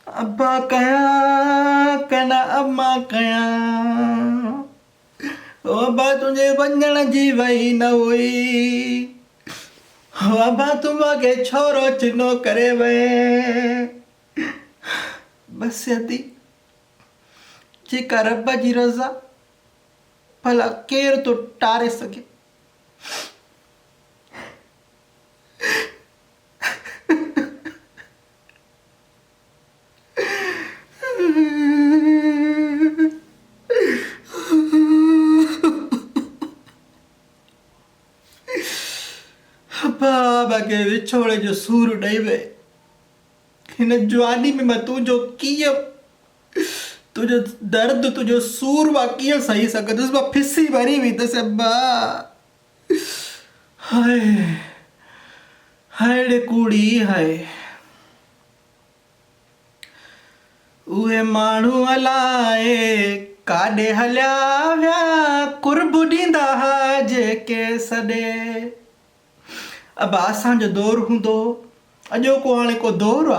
ابا ڪيان ڪن اما ڪيان او ابا تنهنجي وڃڻ جي وئي نه هئي او ابا تون مان کي ڇورو چنو ڪري وئين بس ادي جيڪا رب جي رضا ڀلا ڪير ٿو ٽاري سگهي. ابا کي وڇوڙي جو سور ڏئي وئي. هن جواني ۾ مان تنهنجو ڪيئن تنهنجو درد تنهنجو سور مان ڪيئن سهي سگهندس مان ڦسي مري ويندس ابا هاء هاء ڙي ڪوڙي هاء اهي ماڻهو الائي ڪاڏي هليا ويا قرب ڏيندا ها جيڪي سڏي ابا اسان جو دور هوندو هو اڄوڪو هاڻي ڪو دور آ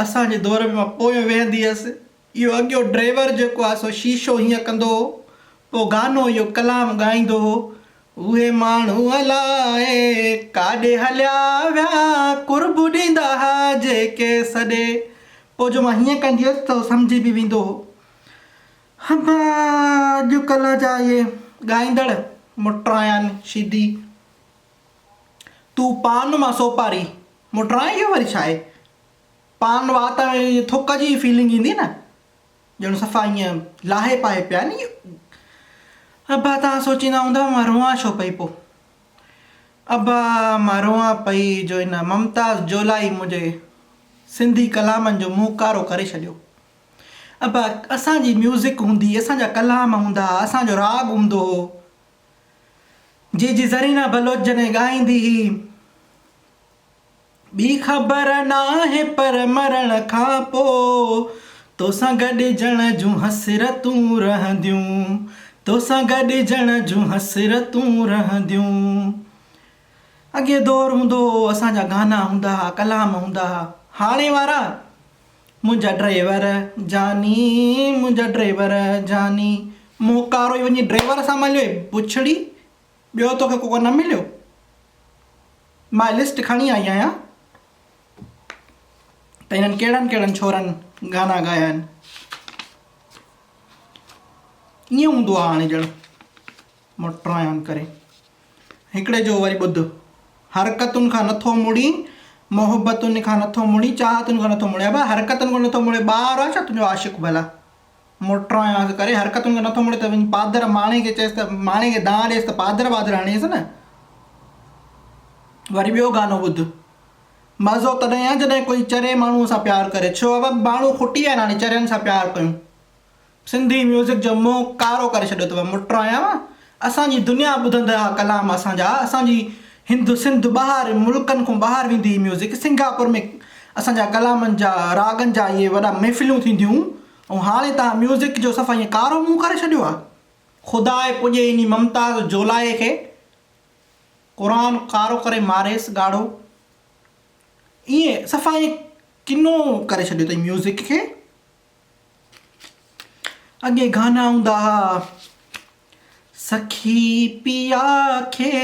اسان جي دور ۾ مان پويون ويهندي هيس اهو اڳيون ڊريور جيڪو آ سو شيشو هيئن ڪندو هو پوء گانو اهو ڪلام ڳائيندو هو اهي ماڻهو الائي ڪاڏي هليا ويا قرب ڏيندا ها جيڪي سڏي پوء جو مان هيئن ڪندي هيس ته هو سمجهي به ويندو هو ابا اڄڪلهه جا اهي ڳائيندڙ مٽرايان شيدي تون پان مان سوپاري مٽرائين اهو وري ڇا آهي؟ پان وات ۾ ٿڪ جي فيلنگ ايندي نه ڄڻ صفا ائين لاهي پاهي پيا ني ابا توهان سوچيندا هوندا مان روئان ڇو پئي پو ابا مان روئان پئي جو ان ممتاز جولائي منهنجي سنڌي ڪلامن جو منهن ڪارو ڪري ڇڏيو ابا اسان جي ميوزڪ هوندي اسان جا ڪلام هوندا اسان جو راڳ هوندو هو جي جي زرينا بلوچ جڏهن ڳائيندي هئي ٻي خبر ناهي پر مرڻ کان پو توسان گڏجڻ جون حسرتون رهنديون توسان گڏجڻ جون حسرتون رهنديون اڳي دور هوندو هو اسان جا گانا هوندا ها ڪلام هوندا ها هاڻي وارا منهنجا ڊرائيور جاني منهنجا ڊرائيور جاني منهن ڪارو ئي وڃي ڊرائيور سان مليو بڇڙي ٻيو توکي ڪو نه مليو مان لسٽ کڻي آئي آهيان ته هنن ڪهڙن ڪهڙن ڇورن گانا ڳايا آهن ائين هوندو آهي هاڻي ڄڻ مٽرايان ڪري هڪڙي جو وري ٻڌ. حرڪتن کان نٿو مڙين، محبتن کان نٿو مڙين، چاهتن کان نٿو مڙين. ابا حرڪتن کان نٿو مڙين، ٻار آ ڇا تنهنجو عاشق ڀلا؟ موٽرايانس ڪري حرڪتن کان نٿو مڙي ته وڃي پادر ماڻي کي چئيس ته ماڻي کي دانهن ڏيس ته پادر وادر هڻيس نه. وري ٻيو گانو ٻڌ. مزو تڏهن آ جڏهن ڪوئي چري ماڻهوء سان پيار ڪري. ڇو ابا ماڻهو کٽي ويا آهن هاڻي چرين سان پيار ڪيون. سنڌي ميوزڪ جو منهن ڪارو ڪري ڇڏيو اٿو مٽ آيان اسان جي دنيا ٻڌند ها ڪلام اسان جا اسان جي هند سنڌ ٻاهر ملڪن کان ٻاهر ويندي هئي ميوزڪ سنگاپور ۾ اسان جا ڪلامن جا راڳن جا اهي وڏا محفلون ٿينديون ۽ هاڻي توهان ميوزڪ جو صفا ائين ڪارو منهن ڪري ڇڏيو آ خدا پڄي انهي ممتاز جولائي کي قرآن ڪارو ڪري ماريس ڳاڙهو ائين صفا ائين ڪنو ڪري ڇڏيو اٿئي ميوزڪ کي. اڳي گانا هوندا ها سکي پيا کي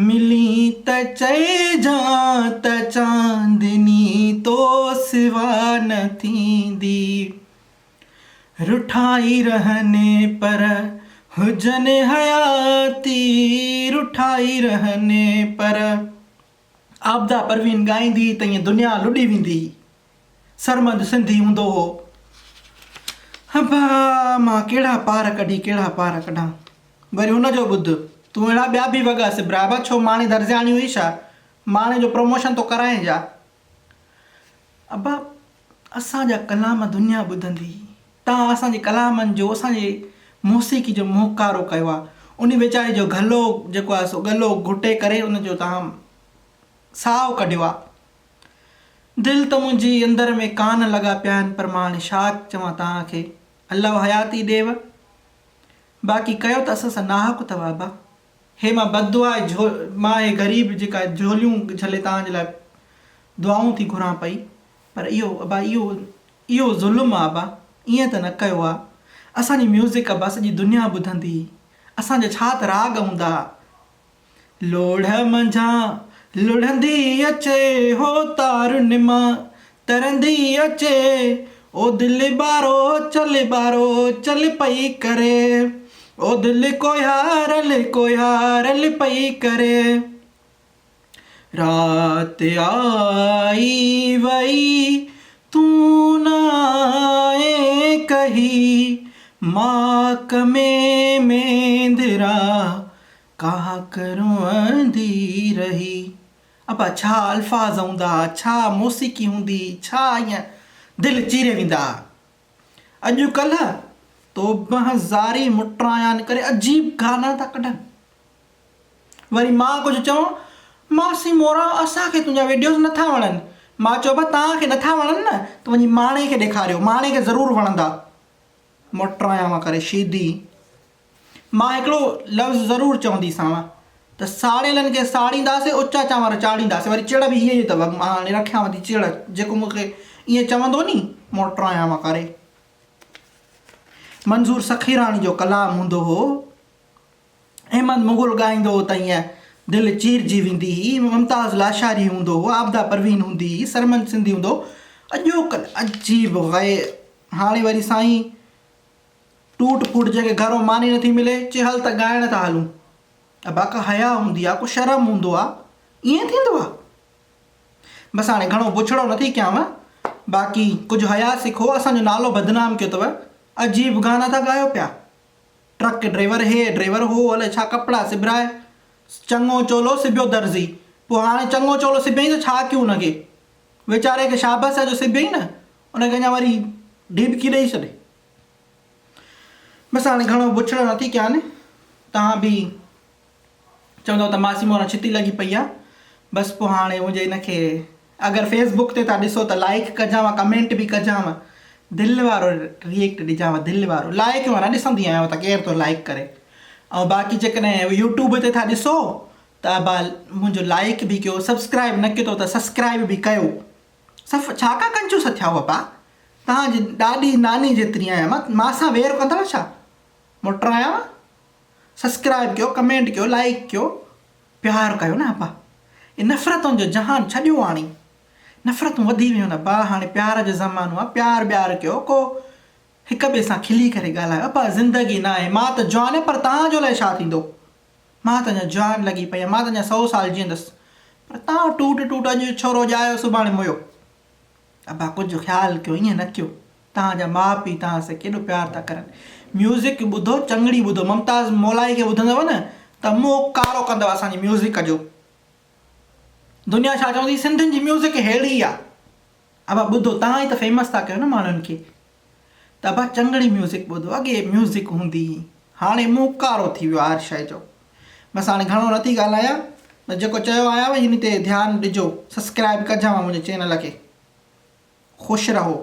ملين ته چئجان ته چاندني تو سوا نه ٿيندي رٺائي رهن پر هجن حياتي رٺائي رهن پر عابده پروين ڳائيندي هئي ته ائين دنيا لڏي ويندي هئي. سرمد سنڌي هوندو هو. ابا مان ڪهڙا پار ڪڍي ڪهڙا پار ڪڍان. وري هن جو ٻڌ. تون اهڙا ٻيا به وڳا سبراء ابا ڇو ماڻي درزياڻي هئي ڇا؟ ماڻي جو پروموشن ٿو ڪرائين ڇا؟ ابا اسان جا ڪلام دنيا ٻڌندي هئي. توهان اسان جي ڪلامن جو اسان جي موسيقي جو منهن ڪارو ڪيو آهي. ان ويچاري جو گلو جيڪو آهي سو ڳلو گهٽي ڪري ان جو توهان ساهه ڪڍيو آهي. دل ته منهنجي اندر ۾ ڪان لڳا پيا آهن پر مان هاڻي ڇا چوان توهان کي. الله حياتي ڏيو. باقي ڪيو ته اسان سان ناحق اٿو ابا. هي مان بد دعا مان هي غريب جيڪا جهوليون جهلي توهان جي لاء دعائون ٿي گهران پئي. پر اهو ابا اهو اهو ظلم آ ابا ائين ته نه ڪيو آ اسان جي ميوزڪ ابا سڄي دنيا ٻڌندي هئي اسان جا ڇا ته راڳ هوندا ها. لوڙهه منجهان لڙهندي اچي هو تارن مان ترندي اچي او دل ٻارو چل ٻارو چل پئي ڪري او دل ڪوهيارل ڪوهيارل پئي ڪري. رات آئي وئي تون نه آئين ڪهي ماڪ ۾ مينڌرا ڪاڪ روئندي رهي. ابا ڇا الفاظ هوندا ها ڇا موسيقي هوندي هئي ڇا ائين دل چيري ويندا ها. اڄ ڪلهه توبهه زاري مٽرايان ڪري عجيب گانا ٿا ڪڍن. وري مان ڪجهه چوان، ماسي موران اسان کي تنهنجا وڊيوز نٿا وڻن. مان چيو ابا توهان کي نٿا وڻن نه ته وڃي ماڻي کي ڏيکاريو، ماڻي کي ضرور وڻندا. موٽرايانو ڪري شيدي. مان هڪڙو لفظ ضرور چونديسانو ته ساڙيلن کي ساڙينداسين اچا چانور چاڙهينداسين. وري چڙ به هيء ئي اٿو، مان هاڻي رکيانو ٿي چڙ، جيڪو مون کي ائين چوندو ني موٽرايانو ڪري. منظور سخيراڻي جو ڪلام هوندو هو. احمد مغل ڳائيندو هو ته ائين دل چيرجي ويندي هئي، ممتاز لاشاري هوندو هو، عابده پروين هوندي هئي، سرمد سنڌي هوندو هو، اڄوڪلهه عجيب غير هاڻي وري سائين ٽوٽ ڦوٽ جنهن کي گهرو ماني نٿي ملي چي هل ته ڳائڻ ٿا هلون. ابا ڪا حياء هوندي آ ڪو شرم هوندو آ ائين ٿيندو آ. بس هاڻي گهڻو بڇڙو نٿي ڪيانو باقي ڪجهه حياء سکو اسان جو نالو بدنام ڪيو اٿو عجيب گانا ٿا ڳايو پيا. ٽرڪ ڊريور هي ڊريور هو الائي ڇا ڪپڙا سبرائي چڱو چولو سبيو درزي پوء هاڻي چڱو چولو سبيائين ته ڇا ڪيون ان کي ويچاري کي شابس آهي جو سبيائين نه ان کي اڃا وري ڍيٻڪي ڏئي ڇڏي بس هاڻي گهڻو بڇڙو نٿي ڪيان توهان به چوندؤ ته ماسي موران ڇتي لڳي پئي آ بس پوء هاڻي منهنجي ان کي اگر فيس بڪ تي ٿا ڏسو ته لائيڪ ڪجانو ڪمينٽ به ڪجانو دل وارو ريئيڪٽ ڏجانو دل وارو لائيڪ مان نه ڏسندي آهيان ته ڪير ٿو لائيڪ ڪري ۽ باقي جيڪڏهن يوٽيوب تي ٿا ڏسو ته ابا منهنجو لائيڪ به ڪيو سبسڪرائب نه ڪيو ته سبسڪرائب به ڪيو صف ڇا ڪا ڪنجوس ٿيا هو ابا توهان جي ڏاڏي ناني جيتري آهيان مان مان سان وير ڪندؤ ڇا مٽ آهيان سسڪرائب ڪيو ڪمينٽ ڪيو لائيڪ ڪيو پيار ڪيو نه ابا اي نفرتن جو جهان ڇڏيو هاڻي نفرتون وڌي ويون ابا هاڻي پيار جو زمانو آ پيار ٻيار ڪيو ڪو هڪ ٻئي سان کلي ڪري ڳالهايو ابا زندگي ناهي مان ته جوان آهيان پر توهان جو الائي ڇا ٿيندو مان ته اڃا جوان لڳي پئي آهيان مان ته اڃا سئو سال جيئندس پر توهان ٽوٽ ٽوٽ اڄ ڇورو ڄايو سڀاڻي مويو ابا ڪجهه خيال ڪيو ائين نه ڪيو توهان جا ماء پيء توهان سان ڪيڏو پيار ٿا ڪرن. ميوزڪ ٻڌو چڱڙي ٻڌو ممتاز مولائي کي ٻڌندؤ نه ته منهن ڪارو ڪندؤ اسان جي ميوزڪ جو. دنيا ڇا چوندي سنڌين جي ميوزڪ ههڙي آ. ابا ٻڌو توهان ئي ته فيمس ٿا ڪيو نه ماڻهن کي ته ابا چڱڙي ميوزڪ ٻڌو اڳي ميوزڪ هوندي هئي هاڻي منهن ڪارو ٿي ويو آ هر شيء جو. بس هاڻي گهڻو نٿي ڳالهايان بس جيڪو چيو آهيان ان تي ڌيان ڏجو سسڪرائب ڪجانو منهنجي چينل کي. خوش رهو.